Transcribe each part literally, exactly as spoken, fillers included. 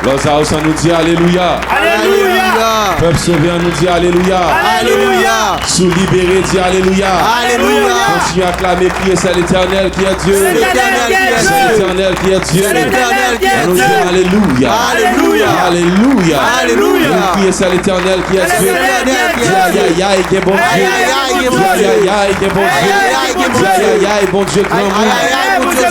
Lòzawous, ann nou di alelouya. Alelouya. Pèp sove, ann nou di alelouya. Alelouya. Si w libere, di alelouya. Alelouya. Kontinye aklame, kriye, c'est l'Éternel qui est Dieu. C'est l'Éternel qui est Dieu. C'est l'Éternel qui est Dieu. Ann nou di alelouya. Alelouya. Alelouya. Alelouya. Ann nou kriye, c'est l'Éternel qui est Dieu. Di ayayay, gen Bondye. Di ayayay, gen Bondye. Di ayayay, Bondye granmoun. Di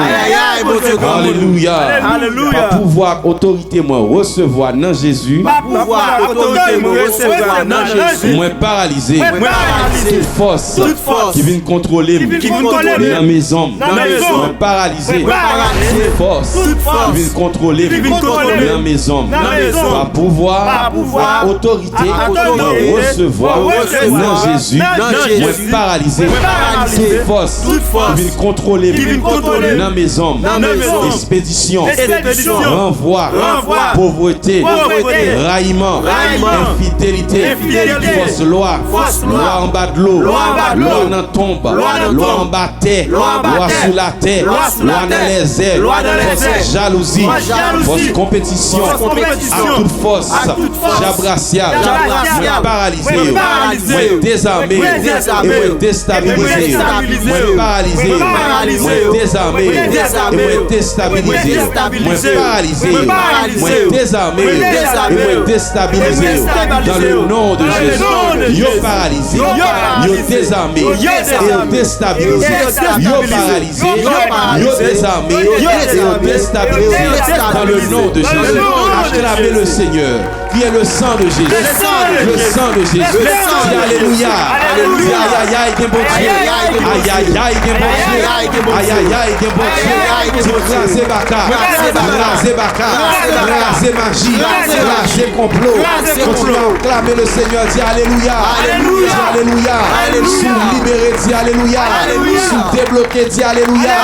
ayayay, Bondye granmoun. Alelouya. Alelouya. Pa pouvwa ak otorite mwen resevwa nan Jezi. Pa pouvwa ak otorite mwen resevwa nan Jezi. Mwen paralize. Mwen paralize. Tout fòs. Tout fòs. Ki vin kontwole m. Ki vin kontwole m. Nan mezon m. Nan mezon m. Mwen paralize. Mwen paralize. Tout fòs. Tout fòs. Ki vin kontwole m. Ki vin kontwole m. Nan mezon m. Nan mezon m. Pa pouvwa. Pa pouvwa. Ak otorite. Ak otorite. Mwen resevwa. Mwen resevwa. Nan Jezi. Nan Jezi. Mwen paralize. Mwen paralize. Tout fòs. Tout fòs. Ki vin kontwole m. Ki vin kontwole m. Nan mezon m. Nan mezon m. Espedisyon. Espedisyon. Ranvwa. Ranvwa. Povrete. Povrete. Rayiman. Rayiman. Enfidelite. Enfidelite. Fòs lwa. Fòs lwa. Lwa anba dlo. Lwa anba dlo. Lwa nan tonb. Lwa nan tonb. Lwa anba tè. Lwa anba tè. Lwa sou latè. Lwa sou latè. Lwa nan lèzè. Lwa nan lèzè. Fòs jalouzi. Fòs jalouzi. Fòs konpetisyon. Fòs konpetisyon. Ak tout fòs. Ak tout fòs. Djab rasyal. Djab rasyal. Mwen paralize yo. Mwen paralize yo. Mwen dezame yo. Mwen dezame yo. E mwen destabilize yo. Mwen paralize yo. Mwen paralize yo. Mwen dezame yo. Mwen dezame yo. E mwen destabilize yo. Mwen paralize yo. Mwen dezame yo. E mwen destabilize yo. Dans le nom de Jésus. Yo paralize. Yo dezame. E yo destabilize. Yo paralize. Yo dezame. E yo destabilize. Dans le nom de Jésus. Acclamez le Seigneur. Priez le sang de Jésus. Le sang de Jésus. Di alelouya. Di ayayay, gen Bondye. Ayayay, gen Bondye. Ayayay, gen Bondye. Di kraze baka. Kraze baka. Kraze maji. Kraze konplo. Kontinye aklame le Senyè. Di alelouya. Di alelouya. Si w libere, di alelouya. Si w debloke, di alelouya.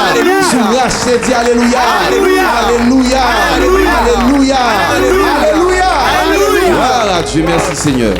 Si w rachte, di alelouya. Alelouya. Alelouya. Alelouya. Gloire à Dieu. Merci, Seigneur.